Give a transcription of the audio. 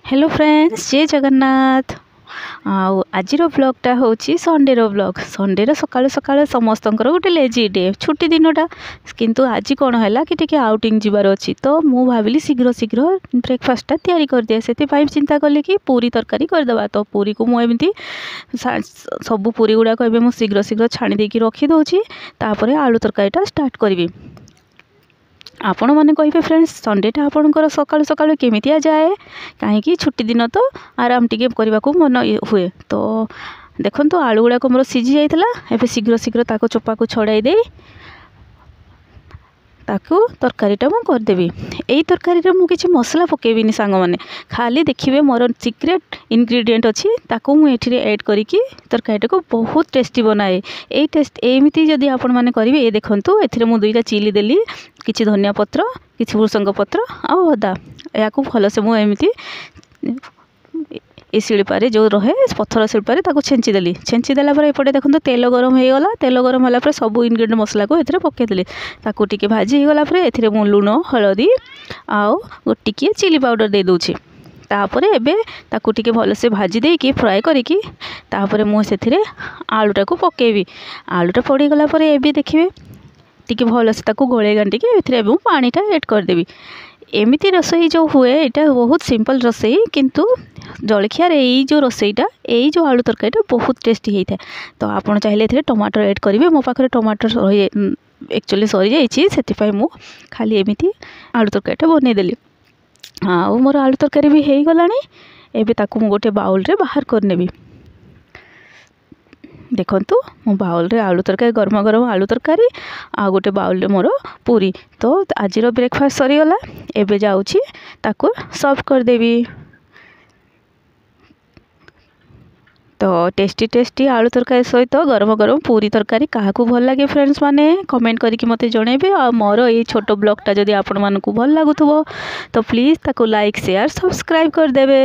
Hello friends, ଜୟ ଜଗନ୍ନାଥ। ଆଉ ଆଜିର ବ୍ଲଗ୍ଟା ହେଉଛି ସଣ୍ଡେର ବ୍ଲଗ୍। ସଣ୍ଡେର ସକାଳୁ ସକାଳୁ ସମସ୍ତଙ୍କର ଗୋଟେ ଲେଜି ଡେ, ଛୁଟି ଦିନଟା। କିନ୍ତୁ ଆଜି କ'ଣ ହେଲା କି ଟିକେ ଆଉଟିଂ ଯିବାର ଅଛି, ତ ମୁଁ ଭାବିଲି ଶୀଘ୍ର ଶୀଘ୍ର ବ୍ରେକଫାଷ୍ଟଟା ତିଆରି କରିଦିଏ। ସେଥିପାଇଁ ଚିନ୍ତା କଲି କି ପୁରୀ ତରକାରୀ କରିଦେବା। ତ ପୁରୀକୁ ମୁଁ ଏମିତି ସବୁ ପୁରୀ ଗୁଡ଼ାକ ଏବେ ମୁଁ ଶୀଘ୍ର ଶୀଘ୍ର ଛାଣି ଦେଇକି ରଖିଦେଉଛି, ତାପରେ ଆଳୁ ତରକାରୀଟା ଷ୍ଟାର୍ଟ କରିବି। ଆପଣମାନେ କହିବେ ଫ୍ରେଣ୍ଡସ୍, ସଣ୍ଡେଟା ଆପଣଙ୍କର ସକାଳୁ ସକାଳୁ କେମିତିଆ ଯାଏ? କାହିଁକି ଛୁଟି ଦିନ ତ ଆରାମ ଟିକେ କରିବାକୁ ମନ ହୁଏ। ତ ଦେଖନ୍ତୁ, ଆଳୁ ଗୁଡ଼ାକ ମୋର ସିଝି ଯାଇଥିଲା। ଏବେ ଶୀଘ୍ର ଶୀଘ୍ର ତାକୁ ଚୋପାକୁ ଛଡ଼ାଇ ଦେଇ ତାକୁ ତରକାରୀଟା ମୁଁ କରିଦେବି। ଏଇ ତରକାରୀରେ ମୁଁ କିଛି ମସଲା ପକାଇବିନି ସାଙ୍ଗମାନେ, ଖାଲି ଦେଖିବେ ମୋର ସିକ୍ରେଟ୍ ଇନଗ୍ରିଡ଼ିଏଣ୍ଟ ଅଛି, ତାକୁ ମୁଁ ଏଠିରେ ଆଡ଼୍ କରିକି ତରକାରୀଟାକୁ ବହୁତ ଟେଷ୍ଟି ବନାଏ। ଏଇ ଟେଷ୍ଟ ଏମିତି ଯଦି ଆପଣମାନେ କରିବେ। ଏ ଦେଖନ୍ତୁ, ଏଥିରେ ମୁଁ 2ଟା ଚିଲି ଦେଲି, କିଛି ଧନିଆ ପତ୍ର, କିଛି ଭୃସଙ୍ଗ ପତ୍ର ଆଉ ଅଦା। ଏହାକୁ ଭଲସେ ମୁଁ ଏମିତି ଏ ଶିଳୁପାରେ ଯେଉଁ ରହେ ପଥର ଶିଳୁପାରେ ତାକୁ ଛେଞ୍ଚି ଦେଲି। ଛେଞ୍ଚି ଦେଲା ପରେ ଏପଟେ ଦେଖନ୍ତୁ ତେଲ ଗରମ ହେଇଗଲା। ତେଲ ଗରମ ହେଲା ପରେ ସବୁ ଇନଗ୍ରିଡ଼ିଏଣ୍ଟ ମସଲାକୁ ଏଥିରେ ପକାଇଦେଲି। ତାକୁ ଟିକେ ଭାଜି ହେଇଗଲା ପରେ ଏଥିରେ ମୁଁ ଲୁଣ, ହଳଦୀ ଆଉ ଟିକିଏ ଚିଲି ପାଉଡ଼ର ଦେଇଦେଉଛି। ତାପରେ ଏବେ ତାକୁ ଟିକେ ଭଲସେ ଭାଜି ଦେଇକି ଫ୍ରାଏ କରିକି ତାପରେ ମୁଁ ସେଥିରେ ଆଳୁଟାକୁ ପକାଇବି। ଆଳୁଟା ପଡ଼ିଗଲା ପରେ ଏବେ ଦେଖିବେ ଟିକେ ଭଲସେ ତାକୁ ଗୋଳେଇ ଘାଣ୍ଟିକି ଏଥିରେ ଏବେ ମୁଁ ପାଣିଟା ଆଡ଼୍ କରିଦେବି। ଏମିତି ରୋଷେଇ ଯେଉଁ ହୁଏ, ଏଇଟା ବହୁତ ସିମ୍ପଲ୍ ରୋଷେଇ, କିନ୍ତୁ ଜଳଖିଆରେ ଏଇ ଯେଉଁ ରୋଷେଇଟା, ଏଇ ଯେଉଁ ଆଳୁ ତରକାରୀଟା ବହୁତ ଟେଷ୍ଟି ହେଇଥାଏ। ତ ଆପଣ ଚାହିଁଲେ ଏଥିରେ ଟମାଟୋ ଆଡ଼୍ କରିବେ। ମୋ ପାଖରେ ଟମାଟୋ ଆକ୍ଚୁଆଲି ସରିଯାଇଛି, ସେଥିପାଇଁ ମୁଁ ଖାଲି ଏମିତି ଆଳୁ ତରକାରୀଟା ବନେଇଦେଲି। ଆଉ ମୋର ଆଳୁ ତରକାରୀ ବି ହେଇଗଲାଣି। ଏବେ ତାକୁ ମୁଁ ଗୋଟେ ବାଉଲରେ ବାହାର କରିନେବି। ଦେଖନ୍ତୁ, ମୁଁ ବାଉଲରେ ଆଳୁ ତରକାରୀ, ଗରମ ଗରମ ଆଳୁ ତରକାରୀ, ଆଉ ଗୋଟେ ବାଉଲରେ ମୋର ପୁରୀ। ତ ଆଜିର ବ୍ରେକଫାଷ୍ଟ ସରିଗଲା। ଏବେ ଯାଉଛି ତାକୁ ସର୍ଭ କରିଦେବି। ତ ଟେଷ୍ଟି ଟେଷ୍ଟି ଆଳୁ ତରକାରୀ ସହିତ ଗରମ ଗରମ ପୁରୀ ତରକାରୀ କାହାକୁ ଭଲ ଲାଗେ ଫ୍ରେଣ୍ଡସ୍ ମାନେ, କମେଣ୍ଟ କରିକି ମୋତେ ଜଣାଇବେ। ଆଉ ମୋର ଏଇ ଛୋଟ ବ୍ଲଗ୍ଟା ଯଦି ଆପଣମାନଙ୍କୁ ଭଲ ଲାଗୁଥିବ ତ ପ୍ଲିଜ୍ ତାକୁ ଲାଇକ୍, ସେୟାର, ସବସ୍କ୍ରାଇବ୍ କରିଦେବେ।